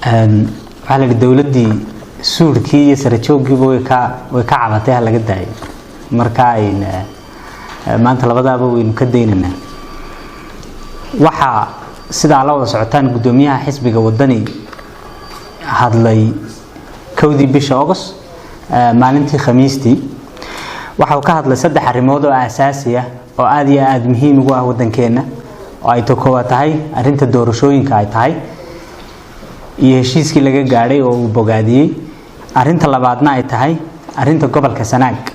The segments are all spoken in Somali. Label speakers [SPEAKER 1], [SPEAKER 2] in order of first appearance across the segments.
[SPEAKER 1] Waxaa la yidhi dowladdii suudhkii iyo sarajooggiiba way ka cabatay, ha laga daayo. Marka ayn maanta labadaaba waynu ka daynaynaa. Waxaa sidaa la wada socotaan guddoomiyaha xisbiga Wadani hadlay 1dii bisha August, maalintii Khamiistii. Waxa uu ka hadlay saddex arrimood oo aasaasi ah oo aada iyo aada muhiim ugu ah waddankeenna, oo ay ta koowaad tahay arrinta doorashooyinka ay tahay iyo heshiiskii laga gaadhay oo uu bogaadiyey, arrinta labaadna ay tahay arrinta gobolka Sanaag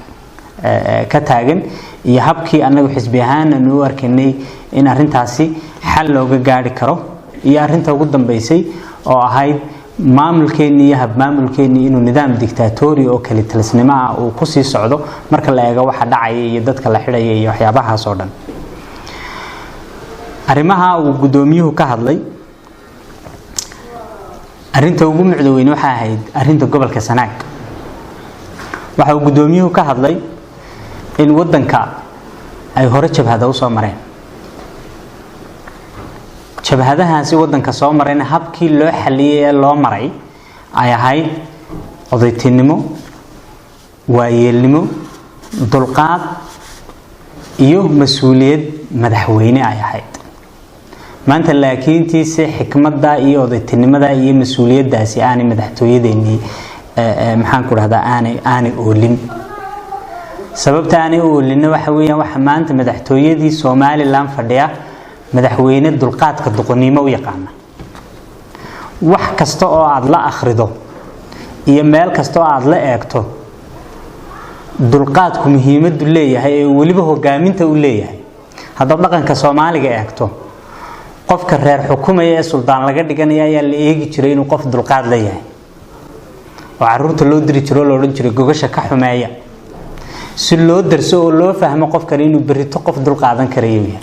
[SPEAKER 1] ka taagan iyo habkii annagu xisbi ahaan aanu u arkaynay in arrintaasi xal looga gaari karo, iyo arrinta ugu dambeysay oo ahayd maamulkeennii iyo habmaamulkeennii inuu nidaam dictatori oo kalitalisnimo ah uu kusii socdo marka la eego waxa dhacaya iyo dadka la xidhaya iyo waxyaabahaas oo dhan. Arrimaha uu guddoomiyuhu ka hadlay, arrinta ugu mucda weyn waxay ahayd arrinta gobolka Sanaag. Waxa uu guddoomiyuhu ka hadlay in waddanka ay hore jabhada usoo mareen, jabhadahaasi waddanka soo marayna habkii loo xaliyay ee loo maray ay ahayd odaytinimo, waayeelnimo, dulqaad iyo mas-uuliyad madaxweyne ay ahayd. Maanta laakiintiise xikmadda iyo odaytinimada iyo mas-uuliyaddaasi aanay madaxtooyadeennii, maxaan ku dhahdaa, aanay oolin. Sababta aanay u oolinna waxa weeyaan, waxa maanta madaxtooyadii Somaliland fadhiya madaxweyne dulqaadka doqonnimo u yaqaana. Wax kasta oo aada la akhrido iyo meel kasta oo aada la eegto, dulqaadku muhiimadu leeyahay ee weliba hogaaminta u leeyahay, haddaad dhaqanka Soomaaliga eegto, qofka reer xukumaya ee suldaan laga dhiganaya ayaa la eegi jiray inuu qof dulqaad leeyahay, oo caruurta loo diri jiro oo la odhan jiray gogasha ka xumeeya, si loo darso oo loo fahmo qofkan inuu berrito qof dulqaadan karayo yahay.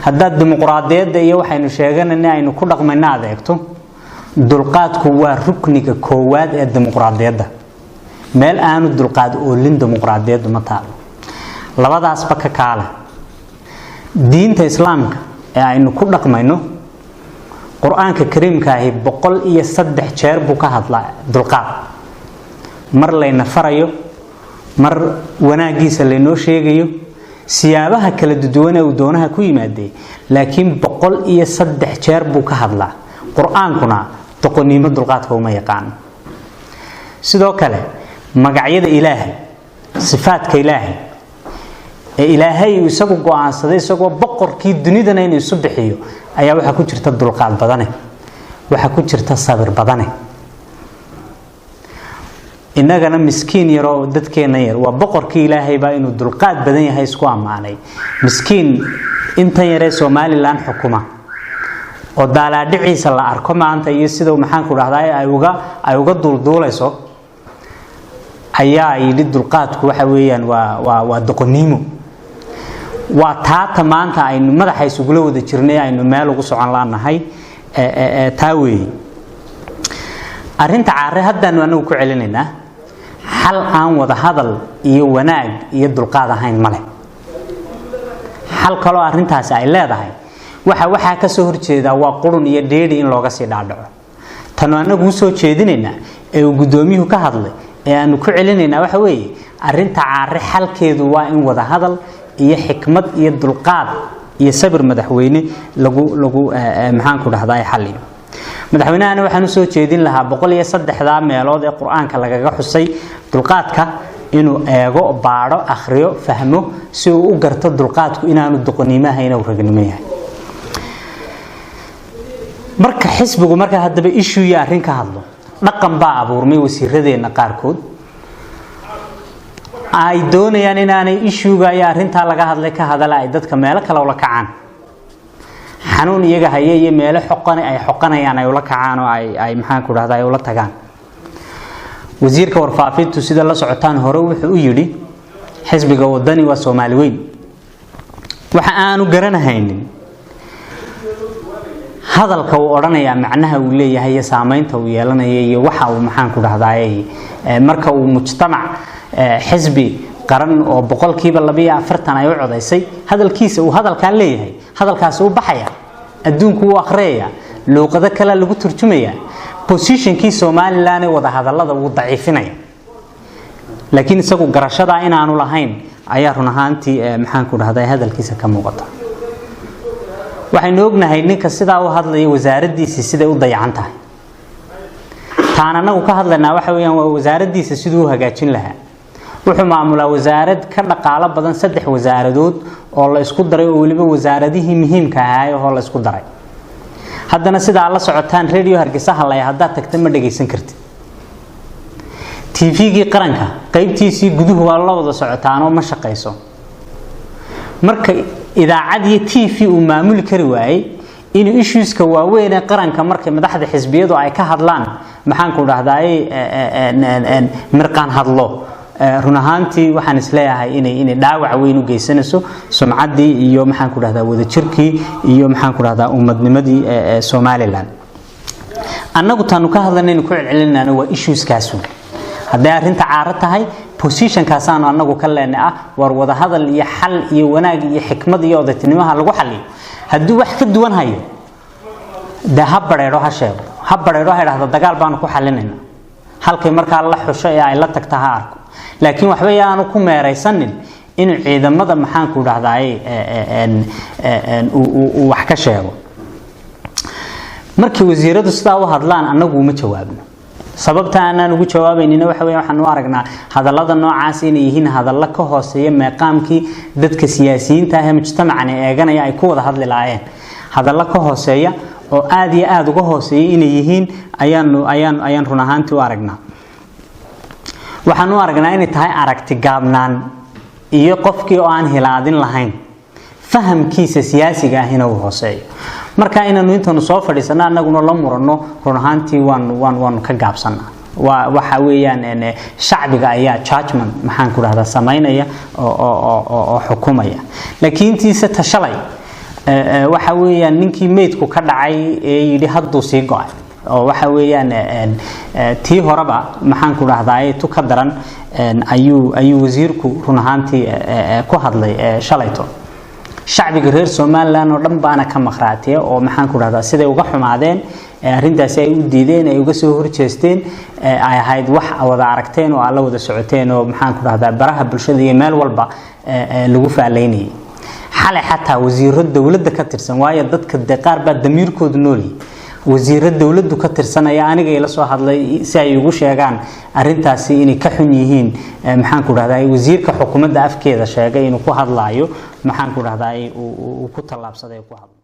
[SPEAKER 1] Haddaad dimuqraadiyadda iyo waxaynu sheeganayna aynu ku dhaqmayna aad eegto, dulqaadku waa rukniga koowaad ee dimuqraadiyadda. Meel aanu dulqaad oolin dimuqraadiyaddu ma taalo. Labadaasba ka kaale, diinta Islaamka ee aynu ku dhaqmayno, Qur-aanka Kariimka ahi 103 jeer buu ka hadlaa dulqaad, mar layna farayo, mar wanaagiisa laynoo sheegayo, siyaabaha kala duwan ee uu doonaha ku yimaadee, laakiin 103 jeer buu ka hadlaa. Qur-aankuna doqonnimo dulqaadka uma yaqaano. Sidoo kale magacyada Ilaahay, sifaadka Ilaahay ee Ilaahay uu isagu go-aansaday isagoo boqorkii dunidana inuu isu bixiyo ayaa waxaa ku jirta dulqaad badane, waxaa ku jirta sabir badane. Innagana miskiin yaroo dadkeena yar waa boqorkii Ilaahay baa inuu dulqaad badan yahay isku ammaanay. Miskiin intan yaree Somaliland xukuma oo daalaadhiciisa la arko maanta iyo sida, maxaan ku dhahdaa, ay uga duulduulayso ayaa yidhi dulqaadku waxa weeyaan waa doqonnimo. Waa taata maanta aynu madaxa isugula wada jirnay, aynu meel ugu socon laanahay, taa weeye. Arrinta Caare haddaanu anagu ku celinaynaa, xal aan wada hadal iyo wanaag iyo dulqaad ahayn male. Xal kaloo arrintaasi ay leedahay waxaa ka soo horjeedaa waa qurun iyo dheedhi in looga sii dhaadhaco. Tanu anagu usoo jeedinaynaa ee uu guddoomiyuhu ka hadlay ee aanu ku celinaynaa waxa weeye, arrinta Caare xalkeedu waa in wada hadal iyo xikmad iyo dulqaad iyo sabir madaxweyne lagu, maxaan ku dhahdaa, xalliyo. Madaxweynahana waxaan usoo jeedin lahaa 103-daa meelood ee Qur-aanka lagaga xusay dulqaadka inuu eego, baadho, akhriyo, fahmo, si uu u garto dulqaadku inaanu doqonimaha inuu ragnimo yahay. Marka xisbigu marka haddaba issue iyo arrin ka hadlo, dhaqan baa abuurmay wasiiradeenna qaarkood ay doonayaan inaanay issue-ga iyo arrintaa laga hadlay ka hadala, ay dadka meelo kale ula kacaan, xanuun iyaga haye iyo meelo xoqan ay xoqanayaan ay ula kacaan oo ay, maxaan ku dhahda, ay ula tagaan. Wasiirka warfaafintu, sida la socotaan, hore wuxuu u yidhi xisbiga Wadani waa Soomaali weyn. Waxa aanu garanahaynin hadalka uu odhanayaa macnaha uu leeyahay iyo saameynta uu yeelanayo iyo waxa uu, maxaan ku dhahdaay, marka uu mujtamac xisbi qaran oo 42% ay u codaysay hadalkiisa uu hadalkaa leeyahay, hadalkaasi u baxaya, adduunku wuu akhriyaya, luuqado kale lagu turjumaya. Positionkii Somaliland ee wadahadallada wuu daciifinaya, laakiin isagu garashadaa inaanu lahayn ayaa run ahaantii, maxaan ku dhahday, hadalkiisa ka muuqata. Waxaynu ognahay ninka sidaa u hadlaya wasaaraddiisii siday u dayacan tahay. Taan anagu ka hadlaynaa waxa weeyaan waa wasaaraddiisa siduu u hagaajin lahaa. Wuxuu maamulaa wasaarad ka dhaqaalo badan saddex wasaaradood oo la isku daray, oo weliba wasaaradihii muhiimka ahaa oo la isku daray. Haddana sidaa la socotaan, Radio Hargeysa hadlaya haddaad tagta ma dhagaysan kartid. TV-gii qaranka qaybtiisii guduhu waa la wada socotaanoo ma shaqayso. Marka idaacad iyo TV uu maamuli kari waayey inuu issueska waaweyn ee qaranka, markay madaxda xisbiyadu ay ka hadlaan, maxaan ku dhahdaay, mirqaan hadlo, run ahaantii waxaan isleeyahay inay dhaawac weyn u geysanayso sumcaddii iyo, maxaan ku dhahdaa, wadajirkii iyo, maxaan ku dhahdaa, ummadnimadii Somaliland. Annagu taanu ka hadlanaynu ku celcelinayna waa issueskaasu. Hadday arrinta caaro tahay, positionkaasaanu annagu ka leenay ah war wadahadal iyo xal iyo wanaag iyo xikmad iyo odaytinimaha lagu xaliyo. Hadduu wax ka duwan hayo, dee ha bareedho, ha sheego, ha bareedho, ha idhahdo dagaal baanu ku xalinayna. Halkay markaa la xusho ee ay la tagta ha arko, laakiin waxba yaanu ku meeraysanin inuu ciidamada, maxaanku dhahdaay, uu wax ka sheego. Markii wasiiradu sidaa u hadlaan, annagu uma jawaabno. Sababta aanaan ugu jawaabaynina waxa weeye waxaan u aragnaa hadallada noocaas inay yihiin hadallo ka hooseeya meeqaamkii dadka siyaasiyiinta ah ee mujtamacan eeganaya ay ku wada hadli lahaayeen. Hadallo ka hooseeya oo aada iyo aada uga hooseeya inay yihiin ayaanu ayaan ayaan run ahaantii u aragnaa. Waxaan u aragnaa inay tahay aragti gaabnaan iyo qofkii oo aan hilaadin lahayn, fahamkiisa siyaasiga ahina uu hooseeyo. Marka inaanu intaanu soo fadhiisano annaguna la muranno, run ahaantii waanu ka gaabsanaa. Waa waxa weeyaan shacbiga ayaa judgment, maxaan ku dhahdaa, samaynaya oo xukumaya. Laakiin tiise tashalay waxa weeyaan ninkii meydku ka dhacay ee yidhi hadduu sii go-ay, oo waxa weeyaan tii horeba, maxaan ku dhahdaa, tu ka daran ayuu wasiirku run ahaantii ku hadlay shalayto. Shacbiga reer Somaliland oo dhan baana ka maqraatiya oo, maxaan ku dhahdaa, siday uga xumaadeen arrintaasi, ay u diideen, ay uga soo horjeesteen, ay ahayd wax wada aragteen oo alla wada socoteen oo, maxaan ku dhahdaa, baraha bulshada iyo meel walba lagu faalaynayay xalay. Xataa wasiiro dowladda ka tirsan, waayo dadka dee qaar baa damiirkoodu noolyihi, wasiiro dowladdu ka tirsan ayaa aniga ila soo hadlay si ay ugu sheegaan arrintaasi inay ka xun yihiin, maxaan ku dhahdaa, wasiirka xukuumadda afkeeda sheegay inuu ku hadlaayo, maxaan ku dhahdaa, uu ku tallaabsaday ku hadlo.